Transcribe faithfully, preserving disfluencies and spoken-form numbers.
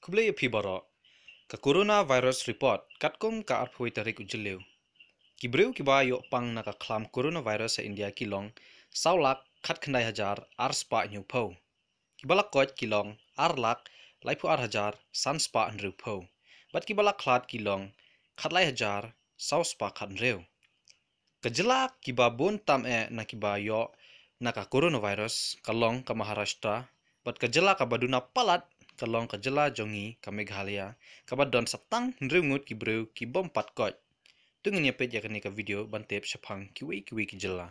Khublei ïa phi baroh. Ka Coronavirus Report, katkum ka arphew tarik u Jylliew. Ki briew kiba ïoh pang na ka khlam coronavirus ha India ki long saw lak khatkhyndai hajar ar spah hynñiewphew. Kiba la koit ki long ar lak laiphew ar hajar san spah hynriewphew. Bad kiba la khlad ki long khatlai hajar saw spah khathynriew. Ka jylla kiba bun tam eh na kiba ïoh na ka coronavirus ka long ka Maharashtra, bad ka jylla kaba duna palat ka long ka jylla jong ngi ka Meghalaya, kaba don sa tang hynriew ngut ki briew ki bym pat koit. To ngin ïa peit ïa kane ka video ban tip shaphang kiwei kiwei ki jylla.